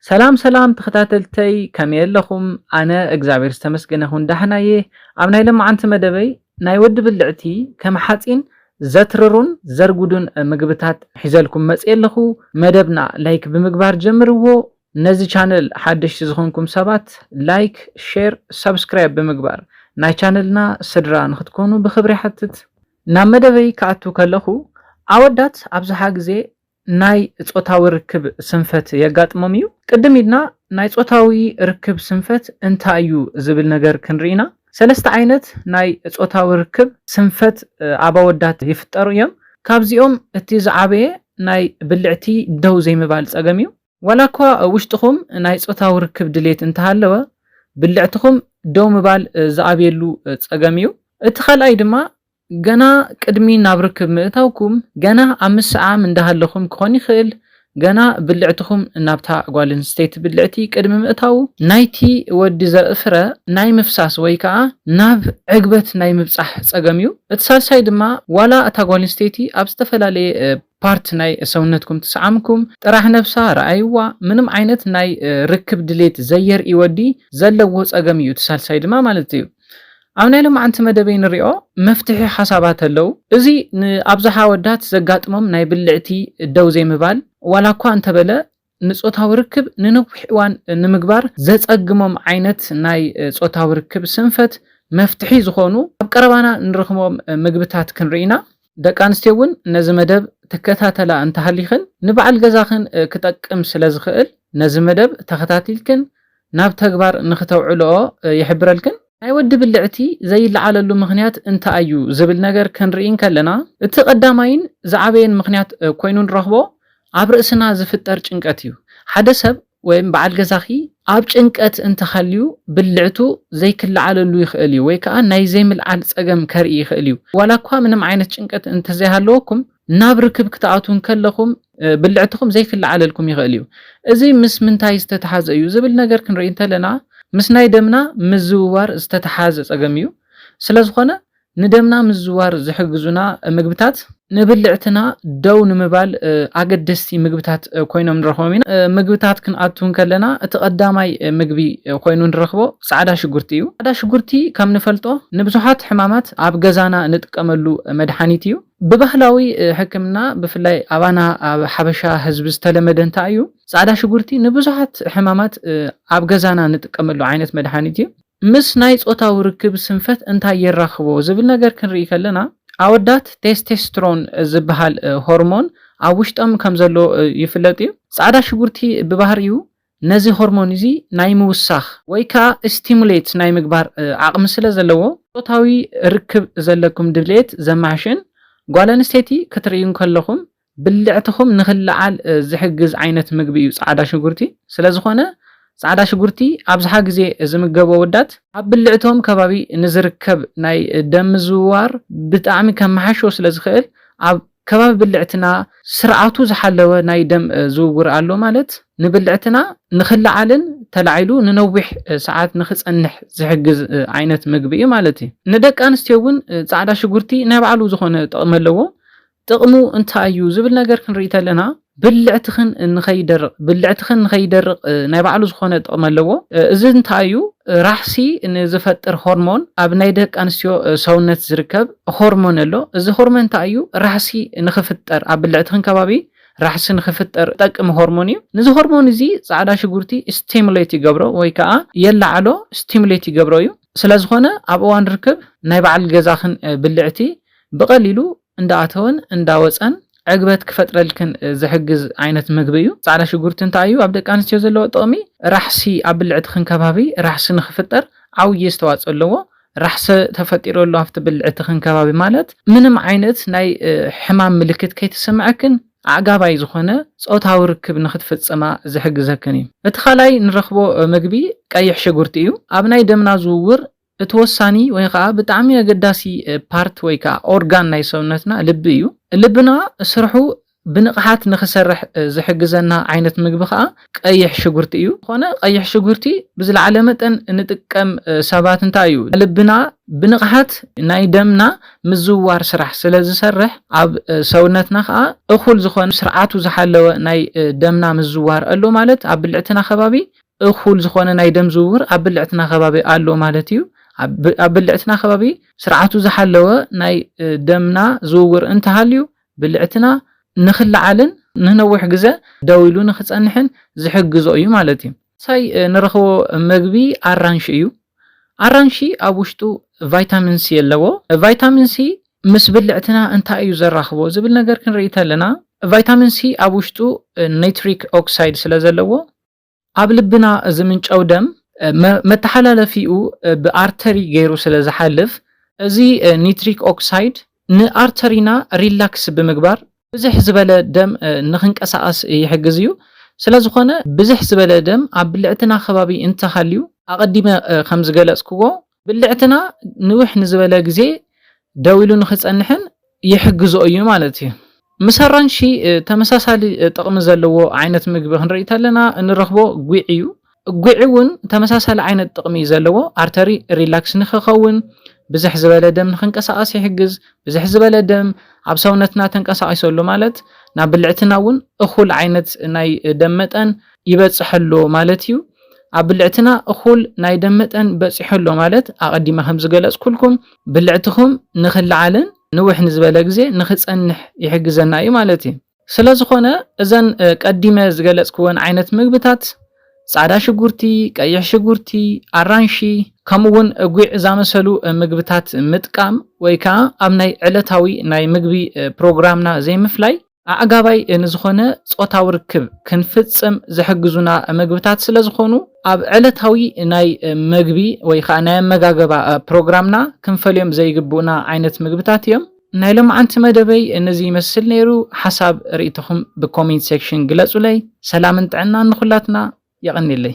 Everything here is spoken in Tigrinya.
ሰላም ሰላም ተኸታተልተይ፣ ከመይ ኣለኹም? ኣነ እግዚኣብሔር ዝተመስገነ ይኹን ዳሕና እየ። ኣብ ናይ ለማዓንቲ መደበይ ናይ ወዲ ብልዕቲ ከም ሓፂን ዘትርሩን ዘርጉዱን ምግብታት ሒዘልኩም መፅየ ኣለኹ። መደብና ላይክ ብምግባር ጀምርዎ። ነዚ ቻነል ሓደሽቲ ዝኾንኩም ሰባት ላይክ፣ ሼር፣ ሰብስክራይብ ብምግባር ናይ ቻነልና ስድራ ንክትኮኑ ብክብሪ ሓትት። ናብ መደበይ ክኣቱ ከለኹ ኣወዳት ኣብዝሓ ግዜ ናይ ጾታዊ ርክብ ስንፈት የጋጥሞም እዩ። ቅድም ኢልና ናይ ጾታዊ ርክብ ስንፈት እንታይ እዩ ዝብል ነገር ክንርኢና። ሰለስተ ዓይነት ናይ ጾታዊ ርክብ ስንፈት ኣብ ኣወዳት ይፍጠሩ እዮም። ካብዚኦም እቲ ዝዓበየ ናይ ብልዕቲ ደው ዘይምባል ጸገም እዩ። ዋላ እኳ ውሽጥኹም ናይ ጾታዊ ርክብ ድሌት እንተሃለወ፣ ብልዕትኹም ደው ምባል ዝኣብየሉ ጸገም እዩ። እቲ ካልኣይ ድማ ገና ቅድሚ ናብ ርክብ ምእታውኩም፣ ገና ኣብ ምስዓም እንዳሃለኹም ክኾን ይኽእል፣ ገና ብልዕትኹም ናብታ ጓል ኣንስተይቲ ብልዕቲ ቅድሚ ምእታዉ፣ ናይቲ ወዲ ዘርኢ ፍረ ናይ ምፍሳስ ወይ ከኣ ናብ ዕግበት ናይ ምብጻሕ ጸገም እዩ። እቲ ሳልሳይ ድማ ዋላ እታ ጓል ኣንስተይቲ ኣብ ዝተፈላለየ ፓርት ናይ ሰውነትኩም ትስዓምኩም ጥራሕ ነብሳ ረኣይዋ፣ ምንም ዓይነት ናይ ርክብ ድሌት ዘየርኢ ወዲ ዘለዎ ጸገም እዩ። እቲ ሳልሳይ ድማ ማለት እዩ። ኣብ ናይ ሎማዓንቲ መደበይ ንሪኦ መፍትሒ ሓሳባት ኣለዉ። እዚ ንኣብዝሓ ኣወዳት ዘጋጥሞም ናይ ብልዕቲ ደው ዘይምባል ዋላ እኳ እንተበለ ንጾታዊ ርክብ ንነዊሕ እዋን ንምግባር ዘጸግሞም ዓይነት ናይ ጾታዊ ርክብ ስንፈት መፍትሒ ዝኾኑ ኣብ ቀረባና ንረኽቦም ምግብታት ክንርኢ ኢና። ደቂ ኣንስትዮ እውን ነዚ መደብ ትከታተላ እንተሃሊኽን ንበዓል ገዛኽን ክጠቅም ስለ ዝኽእል ነዚ መደብ ተኸታቲልክን ናብ ተግባር ንክተውዕልኦ ይሕብረልክን። ናይ ወዲ ብልዕቲ ዘይለዓለሉ ምኽንያት እንታይ እዩ ዝብል ነገር ክንርኢ እንከለና እቲ ቀዳማይን ዝዓበየን ምኽንያት ኮይኑ ንረኽቦ ኣብ ርእስና ዝፍጠር ጭንቀት እዩ። ሓደ ሰብ ወይም በዓል ገዛኺ ኣብ ጭንቀት እንተሃልዩ ብልዕቱ ዘይክለዓለሉ ይኽእል እዩ ወይ ከዓ ናይ ዘይምልዓል ጸገም ከርኢ ይኽእል እዩ። ዋላ እኳ ምንም ዓይነት ጭንቀት እንተዘይሃለወኩም ናብ ርክብ ክትኣትዉ እንከለኹም ብልዕትኹም ዘይክለዓለልኩም ይኽእል እዩ። እዚ ምስ ምንታይ ዝተተሓዘ እዩ ዝብል ነገር ክንርኢ እንተለና ምስ ናይ ደምና ምዝውዋር ዝተተሓዘ ጸገም እዩ። ስለዝኾነ ንደምና ምዝዋር ዝሕግዙና ምግብታት ንብልዕትና ደው ንምባል ኣገደስቲ ምግብታት ኮይኖም ንረኽቦም ኢና። ምግብታት ክንኣቱ እንከለና እቲ ቀዳማይ ምግቢ ኮይኑ ንረኽቦ ጻዕዳ ሽጉርቲ እዩ። ጻዕዳ ሽጉርቲ ከም ንፈልጦ ንብዙሓት ሕማማት ኣብ ገዛና ንጥቀመሉ መድሓኒት እዩ። ብባህላዊ ሕክምና ብፍላይ ኣባና ኣብ ሓበሻ ህዝቢ ዝተለመደ እንታይ እዩ? ጻዕዳ ሽጉርቲ ንብዙሓት ሕማማት ኣብ ገዛና ንጥቀመሉ ዓይነት መድሓኒት እዩ። ምስ ናይ ጾታዊ ርክብ ስንፈት እንታይ የራኽቦ ዝብል ነገር ክንርኢ ከለና ኣወዳት ቴስቴስትሮን ዝበሃል ሆርሞን ኣብ ውሽጦም ከም ዘሎ ይፍለጥ እዩ። ጻዕዳ ሽጉርቲ ብባህሪኡ ነዚ ሆርሞን እዚ ናይ ምውሳኽ ወይ ከዓ ስቲሙሌት ናይ ምግባር ዓቕሚ ስለ ዘለዎ ጾታዊ ርክብ ዘለኩም ድሌት ዘማሕሽን ጓል ኣንስተይቲ ክትርእዩ እንከለኹም ብልዕትኹም ንኽለዓል ዝሕግዝ ዓይነት ምግቢ እዩ ጻዕዳ ሽጉርቲ። ስለዝኾነ ጻዕዳ ሽጉርቲ ኣብዝሓ ግዜ ዝምገቡ ኣወዳት ኣብ ብልዕቶም ከባቢ ንዝርከብ ናይ ደም ምዝውዋር ብጣዕሚ ከመሓሾ ስለ ዝኽእል ኣብ ከባቢ ብልዕትና ስርዓቱ ዝሓለወ ናይ ደም ዝውውር ኣሎ ማለት ንብልዕትና ንኽለዓልን ተላዒሉ ንነዊሕ ሰዓት ንኽጸንሕ ዝሕግዝ ዓይነት ምግቢ እዩ ማለት እዩ። ንደቂ ኣንስትዮ እውን ጻዕዳ ሽጉርቲ ናይ ባዕሉ ዝኾነ ጥቕሚ ኣለዎ። ጥቕሙ እንታይ እዩ ዝብል ነገር ክንርኢ ተለና ብልዕትኽን ንኸይደርቕ ብልዕትኽን ንኸይደርቕ ናይ ባዕሉ ዝኾነ ጥቕሚ ኣለዎ። እዚ እንታይ እዩ? ራሕሲ ንዝፈጥር ሆርሞን ኣብ ናይ ደቂ ኣንስትዮ ሰውነት ዝርከብ ሆርሞን ኣሎ። እዚ ሆርሞን እንታይ እዩ? ራሕሲ ንኽፍጠር ኣብ ብልዕትኽን ከባቢ ራሕሲ ንኽፍጠር ጠቅም ሆርሞን እዩ። ነዚ ሆርሞን እዚ ጻዕዳ ሽጉርቲ ስቲሙሌት ይገብሮ ወይ ከዓ የላዕሎ ስቲሙሌት ይገብሮ እዩ። ስለዝኾነ ኣብ እዋን ርክብ ናይ በዓል ገዛኽን ብልዕቲ ብቐሊሉ እንዳኣተወን እንዳወፀን ዕግበት ክፈጥረልክን ዝሕግዝ ዓይነት ምግቢ እዩ። ጻዕዳ ሽጉርቲ እንታይ እዩ ኣብ ደቂ ኣንስትዮ ዘለዎ ጥቕሚ? ራሕሲ ኣብ ብልዕትኽን ከባቢ ራሕሲ ንኽፍጠር ዓብዪ ኣስተዋፅኦ ኣለዎ። ራሕሲ ተፈጢሩ ኣሎ ኣብቲ ብልዕትኽን ከባቢ ማለት ምንም ዓይነት ናይ ሕማም ምልክት ከይተሰምዐክን ኣዕጋባይ ዝኾነ ጾታዊ ርክብ ንኽትፍጽማ ዝሕግዘክን እዩ። እቲ ካልኣይ ንረኽቦ ምግቢ ቀይሕ ሽጉርቲ እዩ። ኣብ ናይ ደምና ዝውውር እቲ ወሳኒ ወይ ከዓ ብጣዕሚ ኣገዳሲ ፓርት ወይ ከዓ ኦርጋን ናይ ሰውነትና ልቢ እዩ። ልብና ስርሑ ብንቕሓት ንኽሰርሕ ዝሕግዘና ዓይነት ምግቢ ከዓ ቀይሕ ሽጉርቲ እዩ። ዝኾነ ቀይሕ ሽጉርቲ ብዝለዓለ መጠን እንጥቀም ሰባት እንታይ እዩ፣ ልብና ብንቕሓት ናይ ደምና ምዝዋር ስራሕ ስለ ዝሰርሕ ኣብ ሰውነትና ከዓ እኹል ዝኾነ ስርዓቱ ዝሓለወ ናይ ደምና ምዝዋር ኣሎ ማለት ኣብ ብልዕትና ከባቢ እኹል ዝኾነ ናይ ደም ዝውውር ኣብ ብልዕትና ከባቢ ኣሎ ማለት እዩ። ኣብ ብልዕትና ከባቢ ስርዓቱ ዝሓለወ ናይ ደምና ዝውውር እንተሃልዩ ብልዕትና ንኽለዓልን ንነዊሕ ግዘ ደው ኢሉ ንኽፀንሕን ዝሕግዞ እዩ ማለት እዩ። ሳይ ንረኽቦ መግቢ ኣራንሺ እዩ። ኣራንሺ ኣብ ውሽጡ ቫይታሚን ሲ ኣለዎ። ቫይታሚን ሲ ምስ ብልዕትና እንታይ እዩ ዘራኽቦ ዝብል ነገር ክንርኢ ተለና ቫይታሚን ሲ ኣብ ውሽጡ ኒትሪክ ኦክሳይድ ስለ ዘለዎ ኣብ ልብና ዝምንጨው ደም መተሓላለፊኡ ብኣርተሪ ገይሩ ስለ ዝሓልፍ እዚ ኒትሪክ ኦክሳይድ ንኣርተሪና ሪላክስ ብምግባር ብዝሕ ዝበለ ደም ንክንቀሳቐስ ይሕግዝ እዩ። ስለዝኾነ ብዝሕ ዝበለ ደም ኣብ ብልዕትና ከባቢ እንተሃልዩ ኣቐዲመ ከም ዝገለፅክዎ ብልዕትና ንውሕ ንዝበለ ግዜ ደው ኢሉ ንክፀንሕን ይሕግዞ እዩ ማለት እዩ። ምስ ኣራንሺ ተመሳሳሊ ጥቕሚ ዘለዎ ዓይነት ምግቢ ክንርኢ ተለና እንረኽቦ ጒዕ እዩ። ጒዕ እውን ተመሳሳሊ ዓይነት ጥቕሚ እዩ ዘለዎ። ኣርተሪ ሪላክስ ንክኸውን፣ ብዝሕ ዝበለ ደም ንክንቀሳቐስ ይሕግዝ። ብዝሕ ዝበለ ደም ኣብ ሰውነትና ተንቀሳቒሱ ኣሎ ማለት ናብ ብልዕትና እውን እኹል ዓይነት ናይ ደም መጠን ይበፅሐ ኣሎ ማለት እዩ። ኣብ ብልዕትና እኹል ናይ ደም መጠን በፂሑ ኣሎ ማለት ኣቐዲመ ከም ዝገለፅኩልኩም ብልዕትኹም ንክለዓልን ንውሕ ንዝበለ ግዜ ንክፀንሕ ይሕግዘና እዩ ማለት እዩ። ስለዝኾነ እዘን ቀዲመ ዝገለፅክወን ዓይነት ምግብታት ፃዕዳ ሽጉርቲ፣ ቀይሕ ሽጉርቲ፣ ኣራንሺ ከምኡውን ጒዕ ዝኣመሰሉ ምግብታት ምጥቃም ወይ ከዓ ኣብ ናይ ዕለታዊ ናይ ምግቢ ፕሮግራምና ዘይምፍላይ ኣዕጋባይ ንዝኾነ ጾታዊ ርክብ ክንፍጽም ዝሕግዙና ምግብታት ስለ ዝኾኑ ኣብ ዕለታዊ ናይ ምግቢ ወይ ከዓ ናይ ኣመጋገባ ፕሮግራምና ክንፈልዮም ዘይግብኡና ዓይነት ምግብታት እዮም። ናይ ሎምዓንቲ መደበይ ነዚ ይመስል ነይሩ። ሓሳብ ርእይቶኹም ብኮሜንት ሴክሽን ግለጹለይ። ሰላምን ጥዕናን ንኹላትና። የቐንየለይ።